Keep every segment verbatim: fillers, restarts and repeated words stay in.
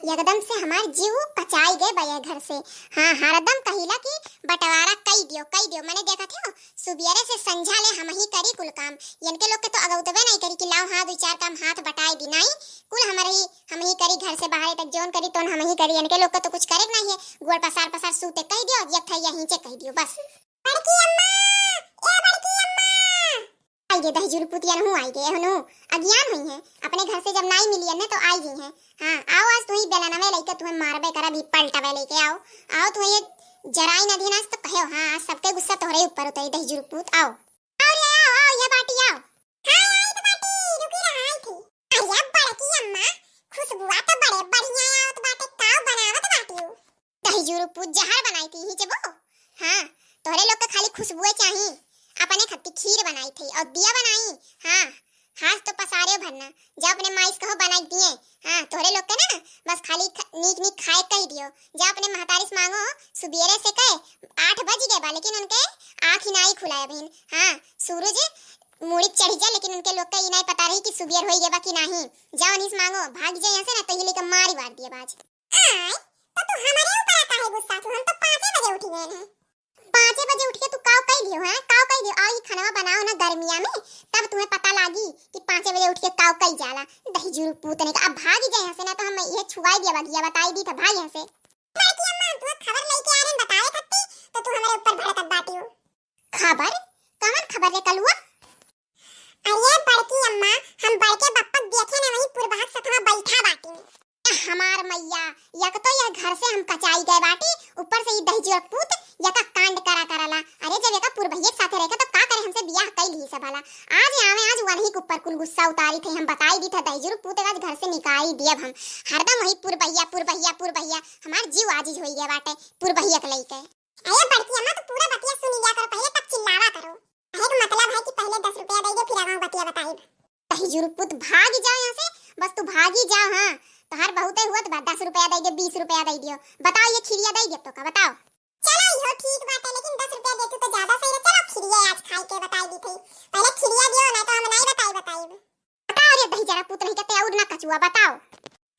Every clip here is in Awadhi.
एकदम से हमार जीव कचाई गए बा ये घर से। हाँ, हरदम कहिला कि बंटवारा कई दियो, कई दियो। मने देखत हो, सुबेरे से संझा ले हमही करी कुल काम। इनके लोग के तो अगौतबे नहीं करी कि लाओ हाँ, दो चार काम हाथ बटाई दी, नहीं। कुल हमरे ही, हमही करी, घर से बाहर तक जौन करी तौन हमही करी। इनके लोग के तो कुछ करे के नहीं है, गोड़ पसार पसार सूते कह दियो, एक थैया हींचे कह दियो, बस। बड़की अम्मा, ए बड़की अम्मा। आई गे दहिजुर पुतिया नहु आई गे, एहनु अज्ञान हुई है। अपने घर से जब नाई मिली अन्ने तो आई गई है। हाँ, आओ आज तुही बेलनवे लइके तुहे मारबे करब, ई पलटवे लइके आओ। आओ तुहे ये जराई नदी नाच तो कहो, हाँ, आज सबके गुस्सा तोहरे ऊपर उतरी दहिजुर पुत, आओ। आओ रे, आओ, आओ, ये बाटी आओ। हाँ, आई तो बाटी, रुकी रहा, आई थी। अरे बड़की अम्मा, खुशबुआ तो बड़े बढ़िया आवत बाटे, का बनावत बाटी? दहिजुर पुत जहर बनाई थी ही चेबो। हाँ, तोहरे लोग के खाली खुशबुए चाही। अपने खत्ती खीर बनाई थी और दिया बनाई। हाँ, हाथ तो पसारे भरना, जा अपने माई से कहो बनाई दिए। हाँ, तोहरे लोग के ना बस खाली ख-, नीक नीक खाए कह दियो। जा अपने महतारी से मांगो, सुबेरे से कहे आठ बज गए बा, लेकिन उनके आँख ही नाई खुलाए बहिन। हाँ, सूरज मुड़ी चढ़ी जा, लेकिन उनके लोग के ई नाई पता रही कि सुबेर होई गए बा कि नाही। जा उन्हीं से मांगो, भाग जाए यहाँ से ना तो ये लेकर मारी वार दिए बाज। आय, तो तू हमारे ऊपर काहे गुस्सा तू? हम तो पाँचे बजे उठी गए हैं। पाँचे बजे उठ के तू काव कई लियो है? काव कई लियो? आओ, ये खाना बनाओ ना गर्मिया में, तब तुम्हें पता लागी कि पाँचे बजे उठ के काव कई जाला। दहिजुर पूतने का, अब भागी जाए यहाँ से ना तो हम ये छुआई दिया बगिया, बताई दी था भाई यहाँ से। बड़की अम्मा, हम तुम्हें खबर लेके आ रहे हैं बतावे खत्ती, तो तू हमारे ऊपर भड़कत बाटी हो। खबर? कवन खबर रे कलुआ? अरे बड़की अम्मा, हम बड़के बप्पा देखे ना वहीं पुरबहक सथवा बैठा बाटी। हमार मैया, या तो यह घर से हम कचाई गए बाटी, ऊपर से ई दहिजुर पूत या का कांड करा करला। अरे जब एका पुरबहिया के साथे रहे तो का करे, हमसे बियाह कई ली से भला। आज आवे, आज वही के ऊपर कुल गुस्सा उतारी थे, हम बताई दी था दहिजुर पूत आज घर से निकाई दियब हम। हरदम वही पुरबहिया, पुरबहिया, पुरबहिया, हमार जीव आजिज होई गए बाटे पुरबहिया के लइके। अरे बड़की अम्मा, तो पूरा बतिया सुन लिया करो, पहले तब चिल्लावा करो। कहे के मतलब है कि पहले दस रुपया दे दो, फिर आगे बतिया बताइब। दहिजुर पूत भागी जाओ यहाँ से, बस तू भागी जाओ। हाँ, तोहार बहुते हुआ तो बा, दस रुपया दे दो, बीस रुपया दे दियो, बताओ ये खिरिया दे दियो तो का, बताओ। चलो इहो ठीक बात है, लेकिन दस रुपया देतू तो ज्यादा सही रहे। चलो खिरिया आज खाई के बताई दी थी, पहले खिरिया दियो ना तो हम नहीं बताई बताइब। बताओ रे दहिजरा पूत नहीं कहते और ना कचुआ, बताओ।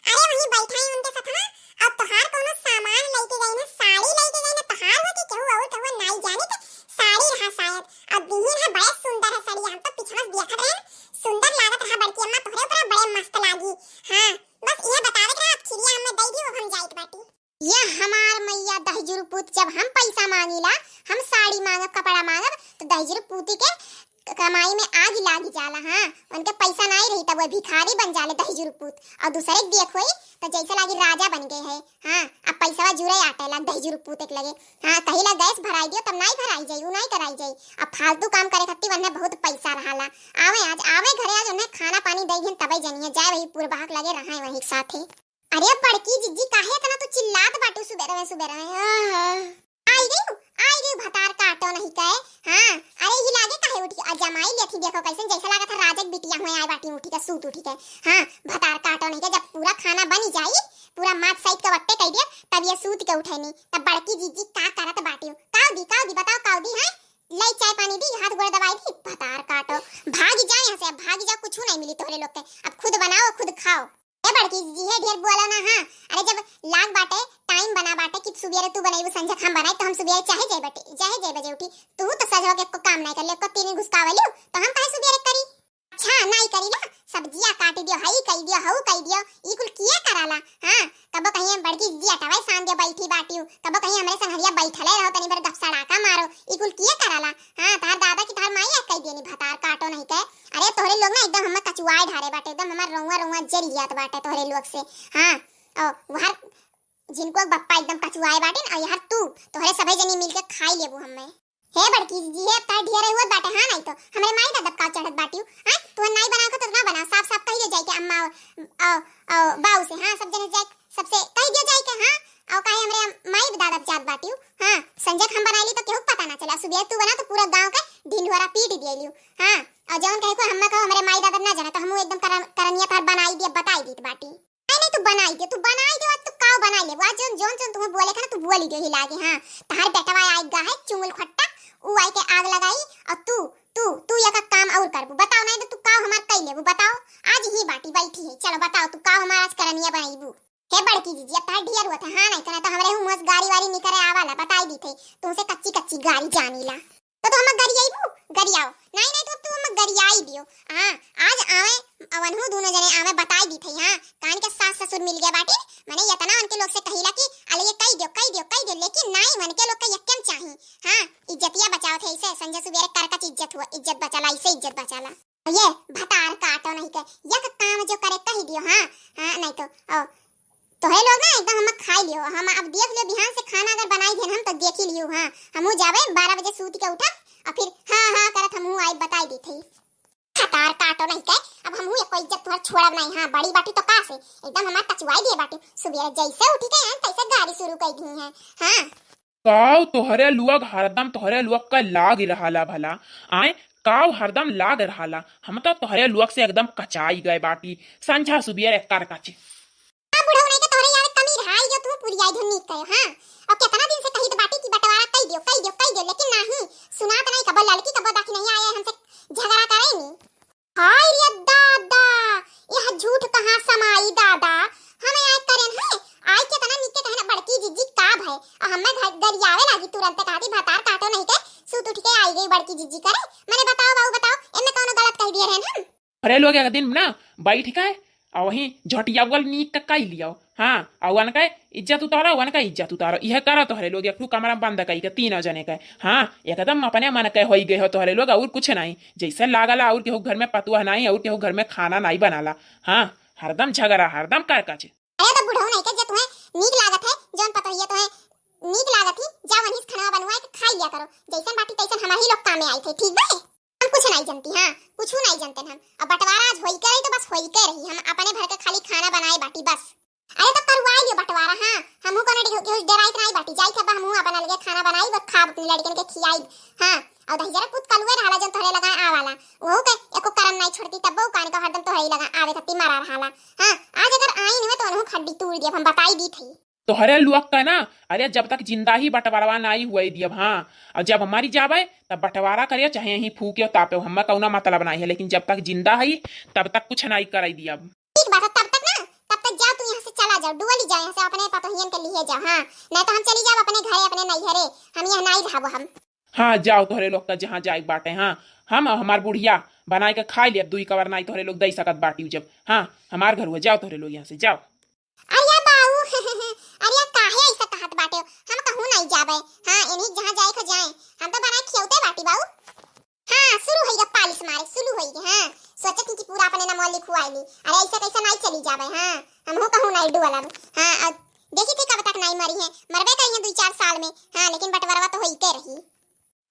अरे वहीं बैठा ही उनके साथ ना, अब तोहार कोनो सामान लेके गई ना, साड़ी लेके गई ना, तोहार हो कि केहू और केहू नाई जाने तो साड़ी रहा शायद। अब दीहिन है बड़े सुंदर है साड़ी, हम तो पीछे से देखत रहे ना, सुंदर लागत रहा बड़की अम्मा, तोहरे ऊपर बड़े मस्त लागी। हाँ, बस यह बतावे के रहा, अब खिरिया हमें दे दी, वो हम जाइत बाटी। ये हमार मैया दहिजुर पूत, जब हम पैसा मांगीला, हम साड़ी मांगब, कपड़ा मांगब, तो दहिजुर पूती के कमाई में आग लाग जाला। हाँ, उनके पैसा नाई रही तब वो भिखारी बन जाले दहिजुर पूत। और दूसरे के देख होई तो जैसे लागी राजा बन गए है। हाँ, अब पैसा जुरे आटे लाग दहिजुर पूत एक लगे। हाँ, कहिला गैस भराई दियो तब नाई भराई जाई, उ नाई कराई जाई। अब फालतू काम करे खातिर वन्ने बहुत पैसा रहाला। आवे आज, आवे घरे आज, उन्हें खाना पानी दे दिन तबे जनिए जाए वही पुरबहक लगे रहे वही के साथे। अरे बड़की जिज्जी, काहे इतना तू चिल्लात बाटू सुबेरे में, सुबेरे में? आह। आई गई, आई गई भतार काटो नहीं कहे। हाँ, अरे ही लागे काहे उठी, आ जमाई लेखी देखो कैसे जैसे लागत है राजक बिटिया हुए आए बाटी उठी के, सूत उठी के। हाँ, भतार काटो नहीं के, जब पूरा खाना बनी जाई, पूरा मात सहित के वट्टे कह दियो, तब ये सूत के उठे नहीं। तब बड़की जिज्जी का करत बाटी? काव दी, काव दी, बताओ काव दी, हैं? लाई चाय पानी दी, हाथ गोड़ दबाई दी, भतार काटो। भागी जाओ यहाँ से, अब भागी जाओ, कुछ नहीं मिली तोहरे लोग के। अब खुद बनाओ, खुद खाओ। ए बड़की जी है, ढेर बोला ना, हाँ। अरे जब लाग बाटे, टाइम बना बाटे कि सुबेरे तू बनाई, वो संझक हम बनाई, तो हम सुबेरे चाहे जाए बटे, चाहे जाए बजे उठी। तू तो सजवा के को काम नहीं कर ले, को तीन घुसकावलियो, तो हम काहे सुबेरे करी? अच्छा, नाई करी ना, सब्जिया काटी दियो, हई कई दियो, हऊ कई दियो, ई कुल किए कराला? हाँ, कबो कहीं हम बड़की जी अटवाई सान दियो, बैठी बाटियो, कबो कहीं हमरे संग हरिया बैठले रहो, तनी भर गपसड़ाका मारो, ई कुल किए कराला? हाँ, तार दादा की तार माई आ कई दियो नी, भतार काटो नहीं के। अरे तोहरे लोग ना एकदम हमें कचुआए ढारे बाटे, एकदम हमार रउआ रउआ जरी जात बाटे तोहरे लोग से। हाँ, और वहर जिनको बप्पा एकदम कचुआए बाटे ना, और यार तू, तोहरे सभे जनी मिलके खाई लेबू हमें। हे बड़की जी, हे अब तार ढेर हुआ बाटे, हाँ, नहीं तो हमरे माई दादा का चढ़त बाटियो, हाँ, तू नाई बना के तो ना बना, साफ साफ कही दे जाए के अम्मा, ओ, ओ, बाऊ से, हाँ, सब जने जाए, सबसे कही दिया जाए के, हाँ, और काहे हमरे माई दादा जात बाटियो, हाँ, संझक हम बनाई ली तो केहू पता ना चला, सुबह तू बना तो पूरा गांव के ढिंढोरा पीट दिए लियो, हाँ, और जौन कहे को हम्मा कहो हमरे माई दादा ना जाना, तो हमहू एकदम करन-, करनिया तार बनाई दिए, बताई दीत बाटी। नहीं, नहीं, तू बनाई दे, तू बनाई दे, आज तू काव बनाई ले, आज जौन, जौन, जौन तुम्हें बोले के ना, तू बोली दे ही लागे, हाँ। तहार बेटवा आइगा है, चुंगल खट्टा, ऊ आई के आग लगाई, और तू, तू, तू या का काम और करबू, बताओ, नहीं तो तू काव हमार कई लेबू, बताओ, आज ही बाटी बैठी है, चलो बताओ, तू काव हमार आज करनिया बनाईबू। हे बड़की जीजी, अब तहार ढेर होत है, हाँ, नहीं तो, नहीं तो हमरे हूँ मुँह से गारी वारी निकरे आवाला, बताई दी थे, तुमसे कच्ची कच्ची गारी जानीला। तो तू हमक गरियाइबू? गरियाओ। नहीं, नहीं, तो अब तू हमक गरियाई दियो। हाँ, आज आवे, अवनहू दोनों जने आवे, बताई दी थे, हाँ, कान के सास ससुर मिल गया बाटी, मने इतना उनके लोग से कहिला कि अले ये कही दियो, कही दियो, कही दियो, लेकिन नहीं, उनके लोग का यक्कम चाही। हाँ, इज्जतिया बचाओ थे, ऐसे संझा सुबेरे करकच इज्जत हुआ, इज्जत बचाला, ऐसे इज्जत बचाला। ये भतार काटो नहीं के, यक काम जो करे कही दियो, हाँ, हाँ, नहीं तो, ओ, तोहे लोग ना एकदम हम खाई लियो, हम अब देख लियो, बिहान से खाना अगर बनाई देन हम तो देखी लियो, हाँ, हमहू जावे बारह बजे सूत के उठा, और फिर हाँ, हाँ करत हमहू आई बताई दी थी। भतार काटो नहीं के, अब हमहू एको इज्जत तोहर छोड़ब नहीं, हाँ, बड़ी बाटी तो का से, एकदम हमार कचुआई दिए बाटी, सुबेरे जैसे उठी के हैं तैसे गारी शुरू कर दी है, हाँ। काव तोहरे लुअग हरदम तोहरे लुअग का लाग रहाला भला? आय, काव हरदम लाग रहाला? हम तो तोहरे लुअग से एकदम कचाई गए बाटी, संझा सुबियर एकर कचे। का बुढ़ऊ नहीं के तोहरे यार कमी रहा, ई जो तू पुरियाई धुन नीक कहे, हाँ? और कितना दिन से कही तो बाटी की बंटवारा कई दियो, कई दियो, कई दियो, लेकिन नहीं, सुनात नहीं, कबो लड़की कबो दाखी नहीं आए, हमसे झगड़ा करे नी। हाय रे दादा, यह झूठ कहाँ समाई दादा, हम आय करेन है, आय केतना निके कहे ना बड़की जीजी का भय, और हमें घर गरियावे लागी तुरंत कहती भतार काटो नहीं के, सूत उठ के आई गई बड़की जीजी करे, मने बताओ बाबू बताओ, एमे कौनो गलत कह दिए रहन हम? अरे लोग एक दिन ना बैठ के और वहीं झटियावल नीक के कई लियो, हाँ, और उनका इज्जत उतारो, उनका इज्जत उतारो, यह करो तोहरे लोग, एक ठू कमरा बंद कई के तीनों जने के, हाँ, एकदम अपने मन के होई गए हो तोहरे लोग, और कुछ नहीं। जैसे लागल और केहू घर में पतुआ नहीं, और केहू घर में खाना नहीं बनाला। हाँ, हरदम झगड़ा, हरदम करकच। अरे तो बुढ़ऊ नहीं के जे तुम्हें नीक लागत है, जौन पतोहिया तुम्हें नीक लागत ही, जा वहीं से खाना बनवाए के खाई लिया करो। जैसन बाटी तैसन हमार ही लोग कामे आई थे, ठीक बा? हम कुछ नहीं जानती, हाँ, कुछ नहीं जानते हम। अब बंटवारा आज होई के रही तो बस होई के रही, हम अपने भर के खाली खाना बनाए बाटी बस। अरे तो करवाई लियो बंटवारा, हाँ, हमहू कोनो डे-, केहू डेराइत नहीं बाटी, जाई थे अब हमहू अपन अलगे खाना बनाई, बस खाब अपने लड़कन के खियाई, हाँ। और दहिजरा पूत कलुए रहला जौन तोहरे लगा आवाला, वहू के एको करम नहीं छोड़ती, तब वो कान का हरदम तोहरे लगा आवे खातिर मरा रहला, हाँ। आज अगर आई नहीं तो उनहू खड्डी तूड़ दियब, हम बताई दी थी। तोहरे लुअक का ना, अरे जब तक जिंदा ही बंटवारवा नाई हुए दियब, हाँ। और जब मरी जाबे तब बंटवारा करियो, चाहे यहीं फूकियो तापे, हमें कौनो मतलब नाई है, लेकिन जब तक जिंदा है तब तक कुछ नाई कराई दियब। ठीक बात है, तब तक ना, तब तक जाओ तुम यहाँ से चला जाओ, डुअली जाओ यहाँ से, अपने पतोहियन के लिए जाओ, हाँ। नहीं तो हम चली जाओ अपने घरे, अपने नैहरे, हम यहाँ नाई रहबो हम। हाँ, जाओ तोहरे लोग का जहाँ जाए बाटे, हाँ। हम और हमार बुढ़िया बनाए के खाई लेब, दुई कवर नाई तोहरे लोग दे सकत बाटी जब, हाँ। हमार घर हुआ, जाओ तोहरे लोग यहाँ से, जाओ। अरे बाऊ, अरे काहे ऐसा कहत बाटे? हम कहूँ नहीं जाबे। हाँ, इन्हीं जहाँ जाए को जाए, हम तो बनाए खियौते बाटी बाऊ। हाँ, शुरू होई गे पालिश मारे, शुरू होई गे। हाँ, सोचत ही कि पूरा अपने नमो लिखवाई ली। अरे ऐसा कैसा नहीं चली जाबे? हाँ, हमहू कहूँ नहीं डुअलब। हाँ, अब देखी थी कब तक नहीं मरी है, मरबे करी है दुई चार साल में। हाँ, लेकिन बंटवारवा तो होई के रही।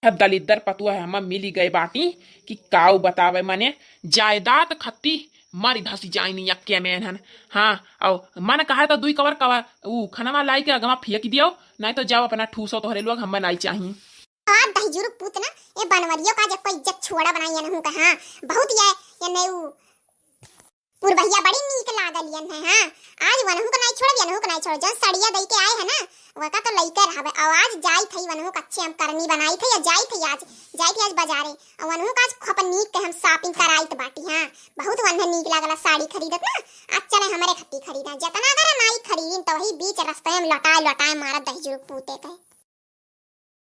है दलिद्दर पतुआ है, हमें मिली गए बाटी कि काऊ बतावे, मने जायदाद खत्ती मरी धसी जाइनी यक्के में हन। हाँ, और मन कहा तो दुई कवर कवर ऊ खनवा लाई के अगवा फेंक दियो, नहीं तो जाओ अपना ठूसो तोहरे लोग, हमें नहीं चाहिए। आ दहिजुरुक पूत ना, ये बनवरियो का जब कोई इज्जत छोड़ा बनाई एनहू का, हाँ, बहुत ये, ये नहीं ऊ पुरबहिया बड़ी नीक लागल यन है, हाँ। आज वनहू के नहीं छोड़ब, यनहू के नहीं छोड़ब। जौन सड़िया दई के आए है ना, वका तो लइके रहबे। और आज जाई थई वनहू के अच्छे हम करनी बनाई थई, या जाई थई आज, जाई थई आज बाजारे। और वनहू का आज खूब नीक के हम shopping कराइत बाटी, हाँ। बहुत वन्हे नीक लागला साड़ी खरीदत ना। आज चले हमरे खत्ती खरीदा। जतना अगर हम आई खरीदिन तो वही बीच रस्ते में लौटाए लौटाए मारत दहिजुरुक पूते के।